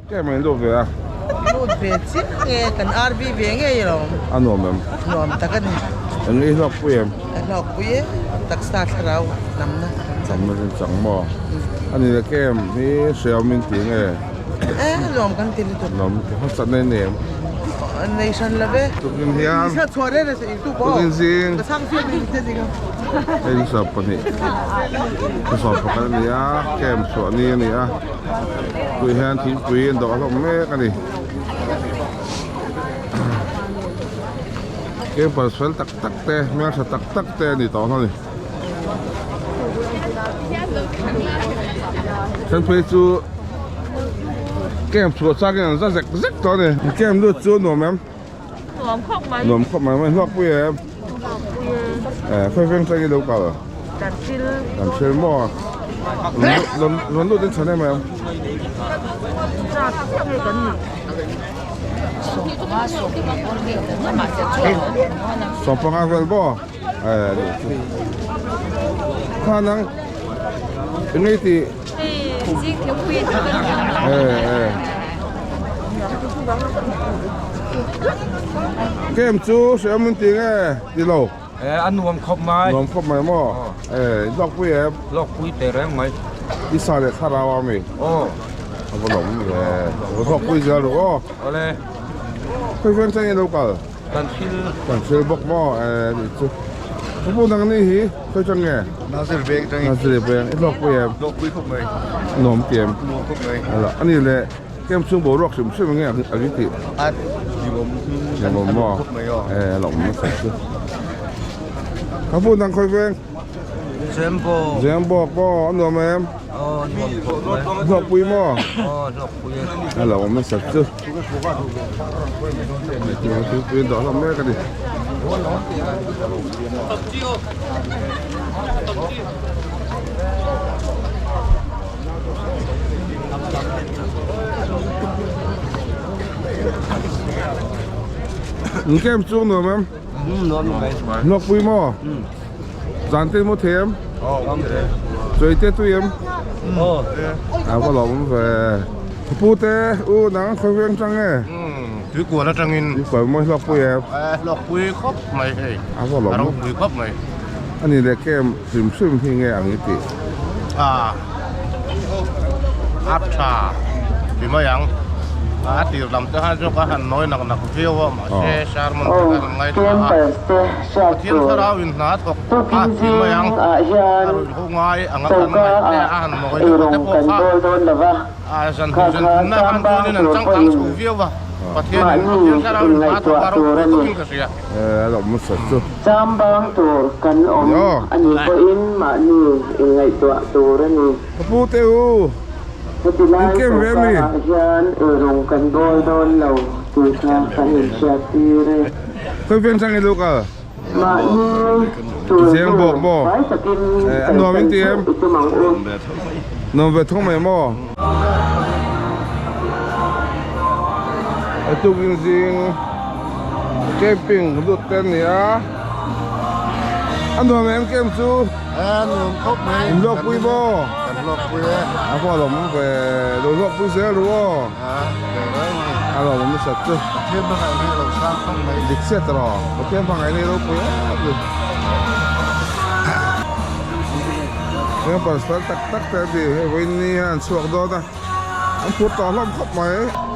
Ke mai lut ve a. Lut ve chiah nge kan RV ve ngei alawm. A nuam em? Nuam tak a ni. Eng i hlawk pui em? Ka hlawk pui e, taksa thlarau namna kan chang. Namna kan chang maw? A ni le kem hi hriau min ti nge? E nuam kan ti lutuk. Nuam ti hmasa nei nem. Nei hran lo ve. Tukin hian. Chhuah reng reng se in tu pawh. Tukin zing. Ka chhang fiam in te ding a. Hei sawm pahnih. 11 a ni a, camp chhuah ni a ni a. Tui hian thingpui an dawh hlawm mek a ni. Campers fel tak tak te, hmeltha tak tak te a ni tawh hlawm a ni. Then phei chu camp chhuah chak in an za zek zek tawh a ni. Camp lut chu a nuam em? Nuam khawp mai. Nuam khawp mai mai hlawk pui em? Hlawk pui e. Eh, khawi veng tlang i lo kal? Dan thil. Dan thil maw? Rawn rawn lut in chhan em em? Zat chiah nge kan nih? Sawmpanga vel maw? Eh, kha nang engei tih? Hei, zing thingpui a tih kan nia. Eh, eh. Kem chu hriam min ti nge ti lo? Eh, a nuam khawp mai. Nuam khawp mai maw? Eh, lawk pui em? Lawk pui teh reng mai. I sa leh thlarau a mi? Aw. A va lawm ve. Va lawk pui zel ru aw. Awle. Khawi veng chang i lo kal? Kan thil. Kan thil bawk maw? Eh, nih chu. Ka pu nang ni hi khawi chang nge? Nazir beng chang i. Nazir beng. I hlawk pui em? Hlawk pui khawp mai. Nuam ti em? Nuam khawp mai. Ala, ani le kem chhung boruak hrim hrim nge a ri tih? A nuam Nuam maw? khawp mai aw. Eh, a lawm nasa chu. Ka pu nang khawi veng? Zembawk. Zembawk maw? A nuam em? Aw, nuam khawp mai. Hlawk pui maw? Aw, hlawk pui e. A lawm nasa chu. Thingpui an dawh hlawm mek a ni. Kem chung nuam em? Hlawk pui maw? Zan te maw thei em? Chawi te tui em? A va lawm ve. Pu te u nang khawi veng tang nge? Tuikual atangin. Tuikual mawi hlawk pui em? Hlawk pui khawp mai hei. A va lawm. A ropui khawp mai. A ni leh kem hrim hrim hi nge ang i tih? A a tha ti mai ang. A tir lam te khan chu ka han nawi nak nak viau a mahse sermon te khan an ngaithla a. Pathian thlarau in hna thawk a ti mai ang. A ruih ho ngai ang a kan ngaih te a han nawi deuh te pawh kha a zan hnih zan thumna khan chuanin an changkang chho viau a. Pathianin Pathian thlarau in hna thawk a ropui khawpin ka hria. Chambang tur kan awm a nih pawhin mahni inngaihtuah tur a ni. Ka pu te u, Heti lai in kem ve mi? choka ah hian eirawng kan bawl dawn lo tih kha kan inhriattir e. Khawi veng chang i lo kal? Mahni tur Zeng bawk maw? fai takin A nuam in ti em? i tum ang u. Nuam ve thung mai maw? Tukin zing. Camping lut te ani a a nuam em camp chu a nuam khawp mai in hlawk pui maw kan hlawk pui e a pawh a lawm ve lo hlawk pui zel ru aw a ve reng mai a lawm awm nasat chu Pathian hmangaih hi a lo sang khawp mai dik chiat rawh Pathian hmangaih hi a ropui em ani campers fel tak tak te ani hei vawiin ni hian an chhuak dawn a. An phur tawh hlawm khawp mai.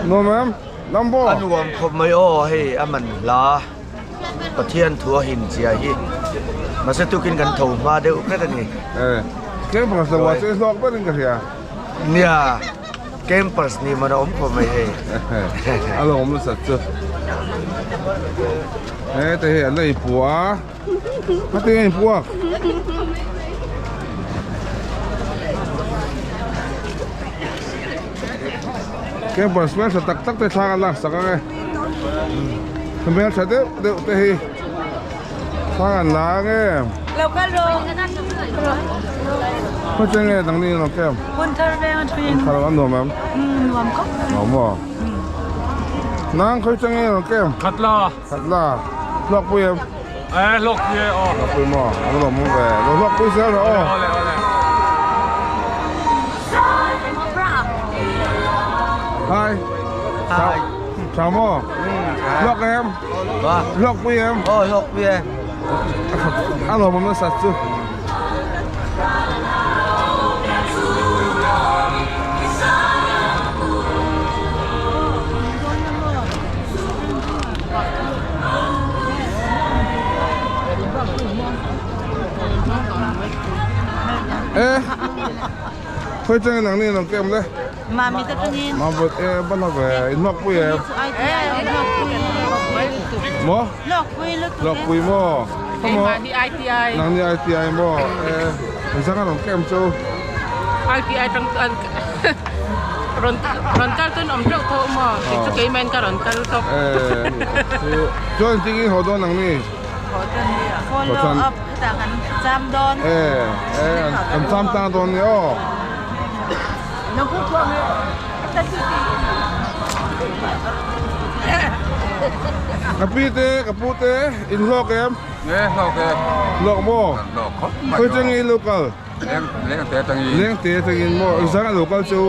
Nuam em? Lambo. A nuam khawp mai aw hei a man hla Pathian thu a hin chia hi mahse tukin kan tho hma deuh hret a ni. Eh, tlem pakhat lo a che hlawk berin ka hria. Nia. Campers ni man a awm khawp mai hei. A lawm nasa chu. Hete hi an la inpuah a, heti nge inpuak? Campers hmeltha tak tak te thla an laksak ang e, hmeltha deuh deuh te hi thla an la ang e. Khaw nge dang ni lo kem? Hun thar an nuam em? Nuam maw? Nang khaw nge lo kem? Khatla. Khatla. Hlawk pui em? Eh hlawk pui e aw. Hlawk pui maw? An lawm awm ve. Lo hlawk pui zel rawh aw. Awle awle. Hi. Hi. Chào maw? Hlawk em? Hlawk pui em? Aw hlawk pui e. A lawm awm nasa chu. E khawi changin ang ni lo kem le Mami te tangin Mabut e bana ve in hlawk pui em Maw Hlawk pui lutuk Hlawk pui maw Keimah hi ITI Nang ni ITI maw e zang a rawn kem chu ITI tang chuan rawn rawn kal chuan awm teuh tho maw kei chu keimah in ka rawn kal tawp e chuan tingin haw dawn ang ni Follow up hetah kan cham dawn e e kan cham tang dawn ni aw Ka pi te ka pu te in hlawk em? E hlawk e. Hlawk maw? Hlawk khawp mai. Khawi chang i local? Leng leng te atang in. Leng te atang in maw? Engzang a local chu?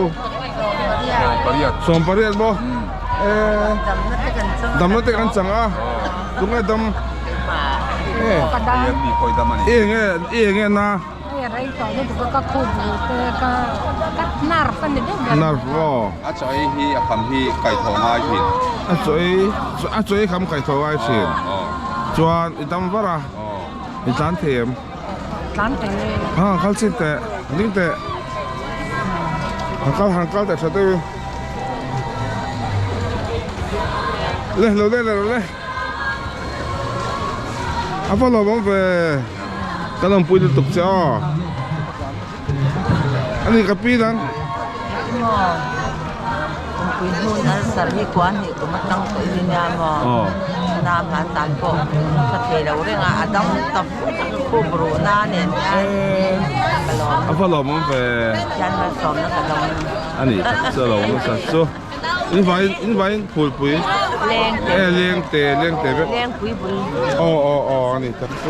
Sawmpariat. Sawmpariat maw? E damna te kan chang a. Tunge dam? E. I enge i enge na? Nerve aw. A chaw ei hi a kham hi kaihthawh ngai thin. A chaw ei a chaw ei kham kaihthawh ngai thin. Chuan i dam var a. I tlan thei em? Tlan thei e. Ha kal chin teh ding teh. Han kal han kal teh tha deuh in. Le lo le le lo le. A va lawm awm ve ka lawmpui lutuk che aw a ni ka pi dang Maw Kumpui hnun ulcer hi kuan hnih kum atang tawh hi nia maw nam han tan pawh tha thei lo reng a a dam ta khup ruh na nen hian ka lawm A va lawm awm ve Pathian malsawmna ka dawng a ni chu a lawm nasa chu. In vai in vai in phulpui leng te e leng te leng te vek leng pui bul aw aw aw ani tak chu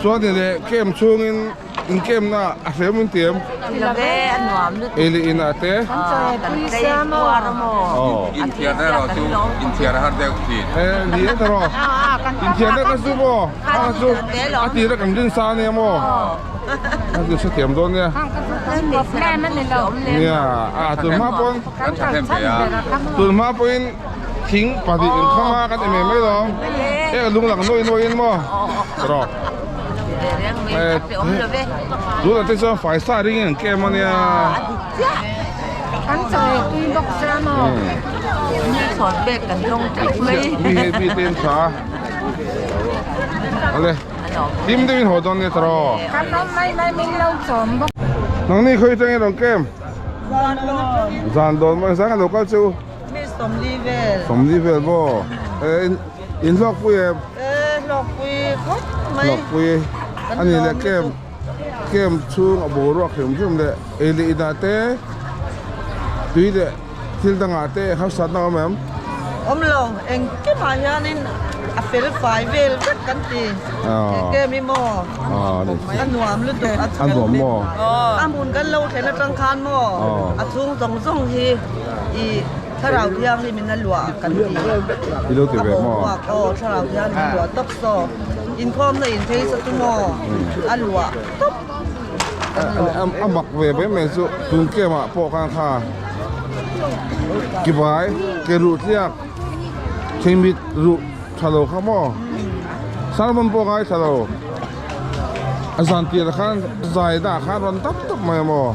chuan ni leh camp chhungin in camp na a hrem in ti em love a nuam lutuk ei leh inah te kan tlei kuar a maw aw In thiar na erawh chu in thiar a har deuh thin e ni e tawh in thiar na ka chu maw a chu a tir a kan rin sa ania maw A chu hrethiam dawn nia. Nia, a tun hma pawn tun hma pawhin thing pahnih in kham a kan em em mai lo. E lung lang nawi nawi in maw? Rawh. Tunah te chuan fai sa ring in an kem a nia. Mi hei mi te in tha. Awle. Him deuhin haw dawn nia tawh. Kan awm mai mai min lo chawm bawk. Nangni khawi atangin rawn kem? Zan dawn maw zan ka lo kal chu. Mi sawmli vel. Sawmli vel maw? E in hlawk pui em? E hlawk pui khawp mai. Hlawk pui a ni leh kem kem chhung a boruak hrim hrim leh ei leh inah te tui leh Thil dangah te harsatna awm em? Awm lo, engkimah hianin a fel fai vel vek kan ti. Kem hi maw? A nuam lutuk a chhung. A nuam maw? A hmun kan lo thlen atang khan maw? A chhung zawng zawng hi i Thlarau Thianghlim in a luah kan ti. I lo ti ve maw? Aw, Thlarau Thianghlim a luah tawp saw. Inkhawmna in phei saw chu maw? A luah tawp. A mak ve mai mai chu tun kemah pawh khan kha kibai ke ruh tliak thingmit ruh tha lo kha maw salmon pawh ngai tha lo a zan tir khan zai dah khan rawn tap tap mai a maw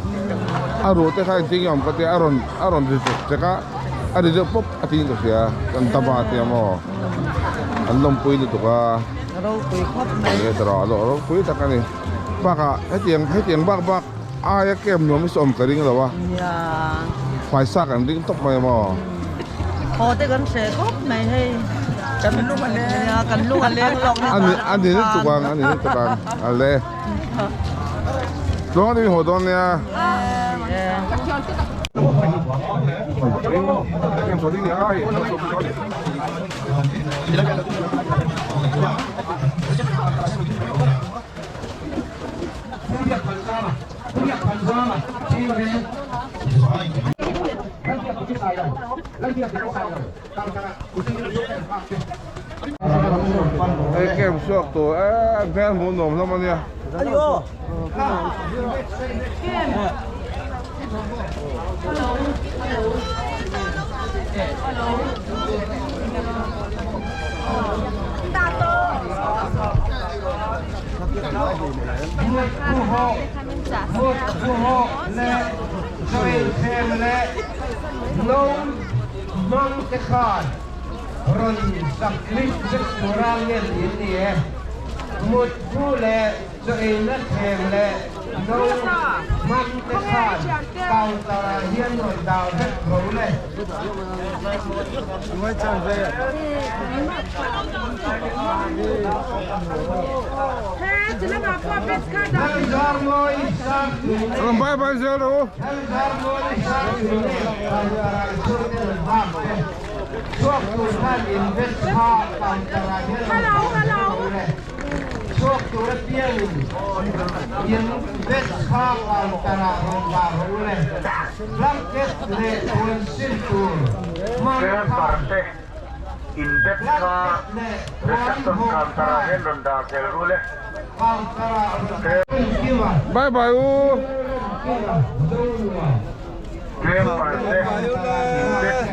a ruh te kha engtin nge awm ka tia a rawn a rawn ri tek tek a a ri deuh pawp a tiin ka hria kan daba tia maw. An lawmpui lutuk a. Ropui khawp mai. Enge tawrh a lawh ropui tak a ni. Bakah hetiang hetiang bak bak aia camp nuam hi sawm ka ring lo a. Nia. Phaisa kan ring tawp mai maw. Haw te kan hreh khawp mai hei. Kan lung a leng. Nia kan lung a leng lawk na. Ani ani lutuk ang ani lutuk ang. Ale. Tluang a ni haw dawn nia. Hei camp chhuak tur em hmel hmuh nuam hlawm a nia. Bye bye zel rawh u. Bye bye u.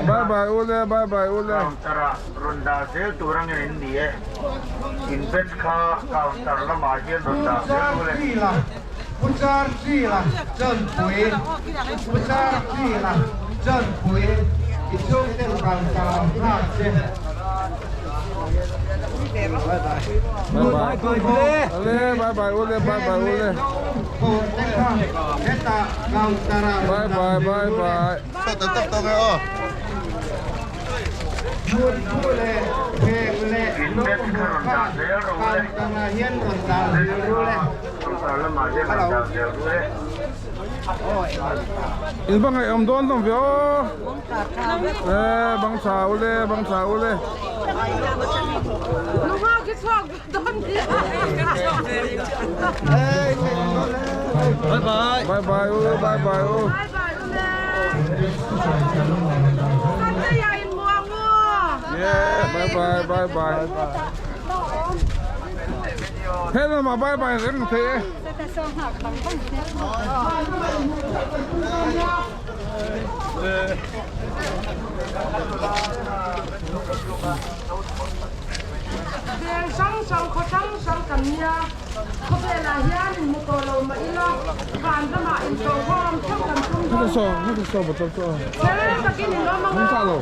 Bye bye u le bye bye u le. Bye bye. Ale bye bye u le bye bye u le. Bye bye bye bye. In va ngaih awm dawn hlawm ve aw. E bang tha u le bang tha u le. Bye bye. Bye bye u bye bye u. Yeah bye bye bye bye. Thế là mà bye bye reng thei e. Sang sang khaw hrang hrang kan nia khawvelah hian in hmu tawh lo mah ila van ramah in tawh khawm theuh kan tum dawn nia kher takin in awm ang a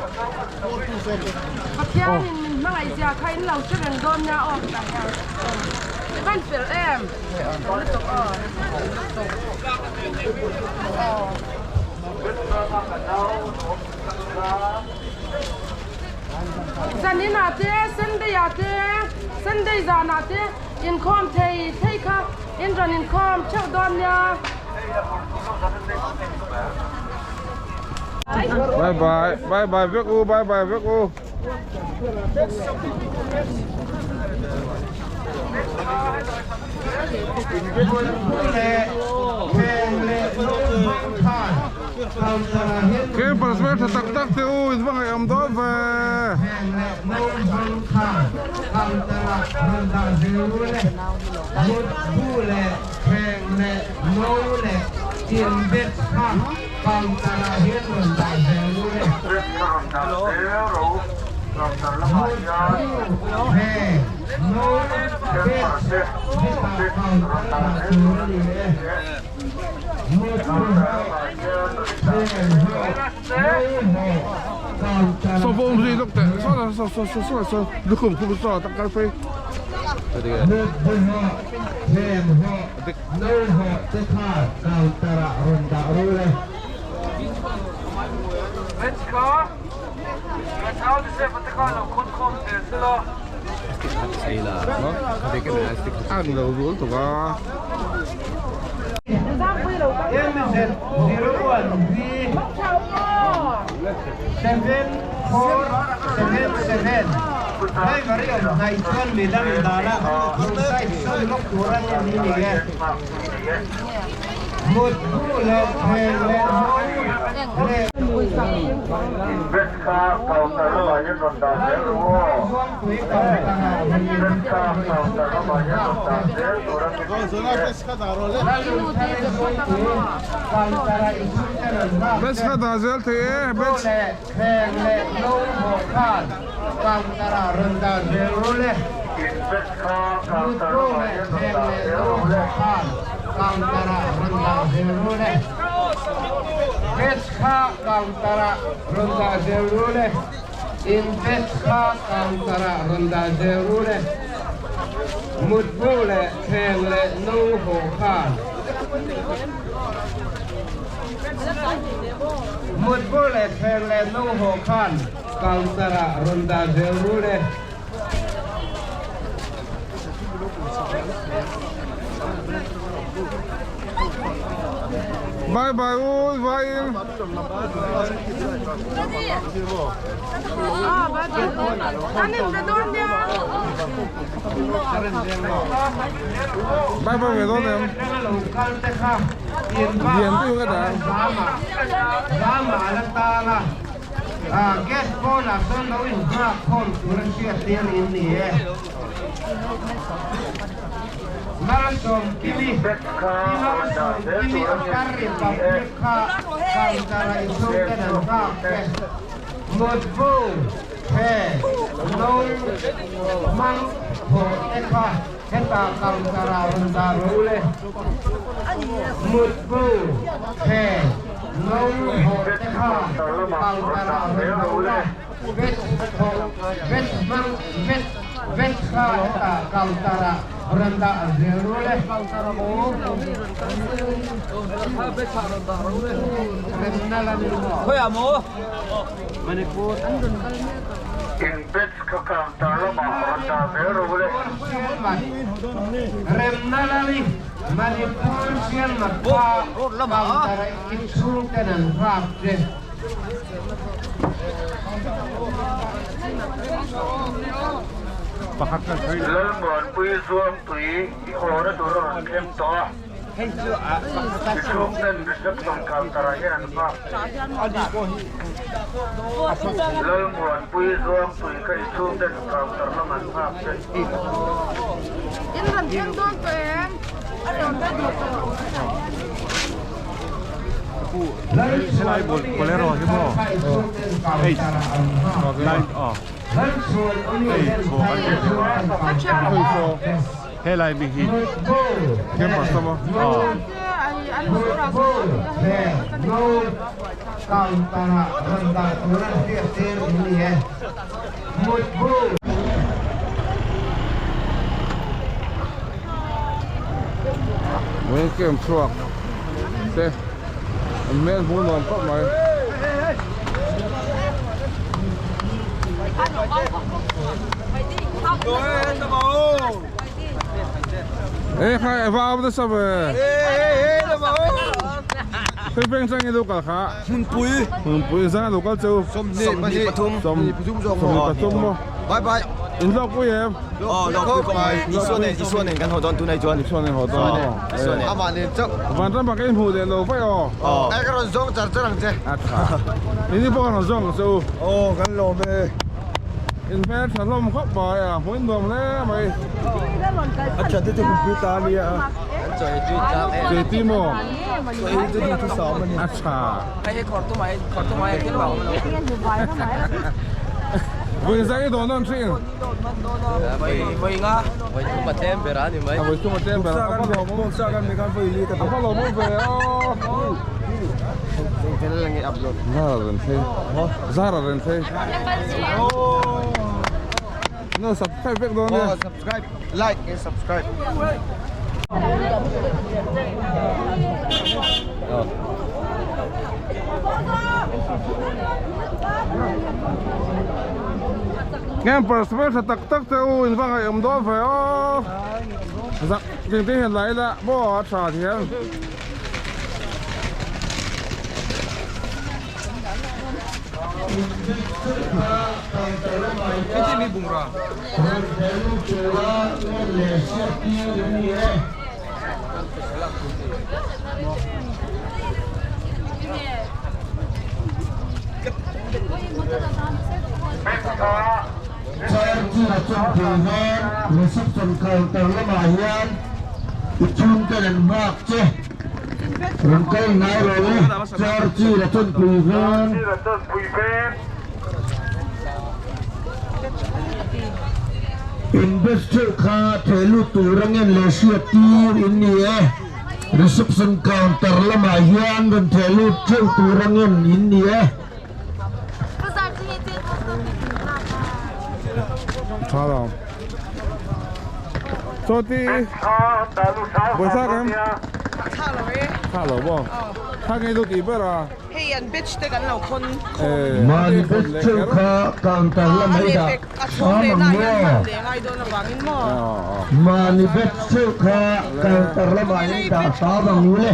Pathianin min hmangaih zia kha in lo hre reng dawn nia aw tah hian i van fel em lutuk aw. Zanin ah te Sunday ah te Sunday zan ah te inkhawm thei thei kha in rawn inkhawm theuh dawn nia. Bye bye bye bye vek u bye bye vek u. Campers hmel tha tak tak te u in va ngaih awm dawn ve. Saw pawh awm zui lawk teh saw lah saw saw saw saw saw lukhum khum saw tak kal phei. Ang lo rul tuk a. Bes kha dah zel thei e bes. Bye bye ui vai in. Bye bye ve dawn em. Lian deuh ka dah. Helai bolero hi maw hei line aw hei chaw an ti helai mi hi Campus lama aw. Vawiin camp chhuak te an hmel hmuh nuam khawp mai. Ê khai vào đó sao về Khơi bên sang đâu cả khá Hmunpui Hmunpui ra đâu cả châu 23 23 mo Bye bye In lok pui em Aw lok pui khawp mai Isua nen Isua nen kan haw dawn tunai chuan Isua nen haw dawn Isua nen Amah nen chauh Van ram bak in hmuh leh lo vaih aw Aw Ai ka rawn zawng char char ang che A tha Ini pawh ka rawn zawng ang che u Aw kan lawm e In hmel tha hlawm khawp mai a hmuh in nuam hle mai A tha te chu hmunpui ta a nia Kan chaw ei tui tlak em Chaw ei tui maw Chaw ei chu duh thusam a ni A tha Hei hi khawr tumah hi khawr tumah hi thil vang awm lo. Vawi zai i dawn dawn thin. Vawi nga. Vawi thum a tlem ber a ni mai. Vawi thum a tlem ber a. Bawksa kan mi khan vawi li ka A va lawm awm ve aw. Zara Renthei Zara Renthei No subscribe vek dawn nia. Subscribe, like and subscribe. Campers hmel tha tak tak te u in va ngaihawm dawn ve aw. Zak ting te hian la ila maw a tha thiam. Reception counter lamah hian i chhungten an nghak che. Rawn kal ngai rawh le, Churchill a chawnpui veng. Invest theuh kha theh lut tur a ngen leh hriat tir in ni e. Reception counter lamah hian rawn theh lut theuh tur a ngen in ni e. Tha lo. Chaw ti Bawisa kan Tha lo maw? Tha ngei chu tih ber a. Hei an batch te kan lo khawn khawm. Mahni batch theuh kha counter lamah i dah hram ang maw? Mahni batch theuh kha counter lamah i dah hram ang u le.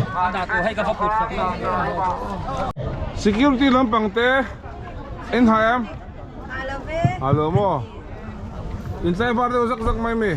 Security lampang te en hai em? Ha lo maw? In tlaivar deuh zak zak mai mi?